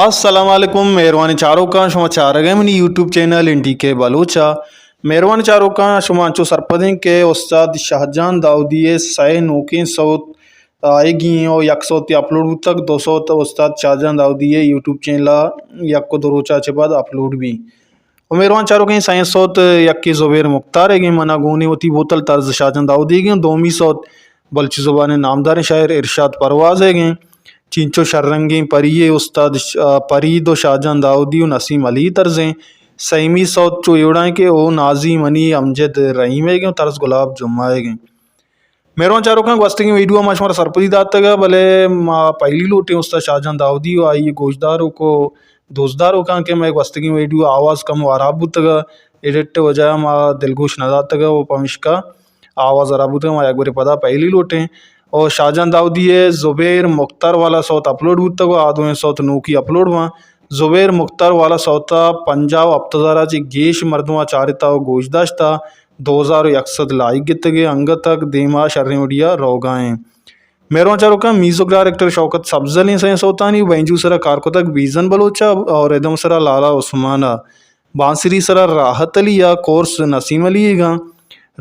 السلام علیکم، مہروانیں چاروکاں، شما چارگ ءَ منی یوٹیوب چینل این ڈی کے بلوچ ءَ۔ مہروانیں چاروکاں، شما انچو سرپدیں کہ استاد شاہجان داؤدی ءِ سئے نوکیں سوت آئیگی ایں و یک سوتے اپلوڈ بوتگ، دو سوت استاد شاہجان داؤدی ءِ یوٹیوب چینل ءَ یک و دو روچ ءَ چہ بعد اپلوڈ بی۔ و مہروان چاروکیں، سئیں سوت یکے زبیر مختار ئیگیں، منا گونیں وتی بوتل طرز شاہجان داؤدی ئیگیں، دومی سوت بلوچی زبان ءِ نامداریں شاعر ارشاد پرواز ئیگیں، چینچو شررنگیں پری ءِ استاد ش-، آ، پری دو شاہجان داؤدی و نسیم علی طرزیں، سیمی سوت چو ایوڑائیں کہ او نازی منی امجد رحیم ئیگیں و طرز گلاب جمعہ ئیگیں۔ مہروان چاروکاں، گوستگیں ویڈیو ءَ ما شمارا سرپدی داتگ ءَ، بلے ما پہلی لوٹیں استاد شاہجان داؤدی و آئی گوشداروک و دوستداروکاں کہ مئے گوستگیں ویڈیو آواز کم واراب بوتگ ءَ، ایڈٹ ءِ وجہ ءَ ما دلگوش نہ داتگ ءَ و پمشکا آواز ہراب بوتگ ءَ۔ ما یک برے پدا پہلی لوٹیں۔ و شاہجان داؤدی ءِ زبیر مختار والا سوت اپلوڈ بوتگ و آ دوئیں سوت نوکی اپلوڈ باں۔ زبیر مختار والا سوت ءَ پنجاہ و ہپت ہزار ءَ چہ گیش مردماں چارتا و گوش داشتا۔ دو ہزار و یک سد لائک گتگ ءَ، انگت تک دیما شریں وڑی ءَ روگا ایں۔ مہروان چاروکاں، میوزک ڈائریکٹر شوکت سبزل ایں سئیں سوتانی، بینجو سرا کار کتگ بیزن بلوچ ءَ اور ردم سرا لالا عثمان ءَ، بانسری سرا راحت علی ءَ، کورس نسیم علی ئیگاں،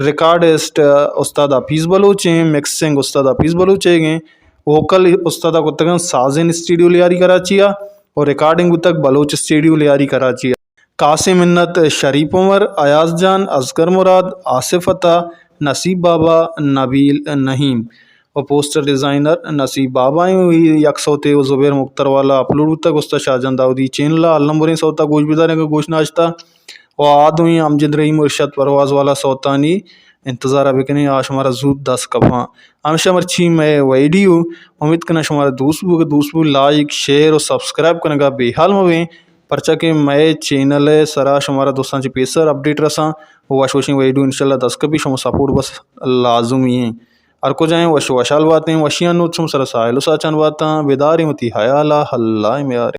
ریکارڈسٹ استاد حفیظ بلوچ ایں، مکسنگ استاد حفیظ بلوچ ئیگیں، ووکل استاد ءَ کتگاں سازن اسٹوڈیو لیاری کراچی ءَ اور ریکارڈنگ بوتگ بلوچ اسٹوڈیو لیاری کراچی ءَ۔ قاسم منت، شریف عمر، ایاز جان، اصغر مراد، آصف عطا، نصیب بابا، نبیل نعیم و پوسٹر ڈیزائنر نصیب بابا ایں۔ وی یک سوتے و زبیر مختار والا اپلوڈ بوتگ، استاد شاہجان داؤدی چینل ءَ۔ ہال نمبریں سوتا گوش بداریں کہ گوش ناشتا و آ دوئیں امجد رحیم و ارشاد پرواز والا سوتانی انتظار ءَ بکنیں، آ شمارا زوت دست کپاں۔ ہمیشہ مرچی مئے ویڈیو، امید کناں شمارا دوست بوگ، دوست بو لائک، شیئر و سبسکرائب کنگا بے حال مبیں۔ پرچا کہ مئے چینل ءِ سرا شمارا دوستاں چہ پیسر اپڈیٹ رساں و وش وشیں ویڈیو انشاءاللہ دست کپی، شما سپورٹ بس لازمی ایں۔ ہر کجائیں وش وشحال باتیں، وشیاں نوت شما سرا ساحل و ساچان باتاں، بداریں وتی حیالا، اللہ میارے۔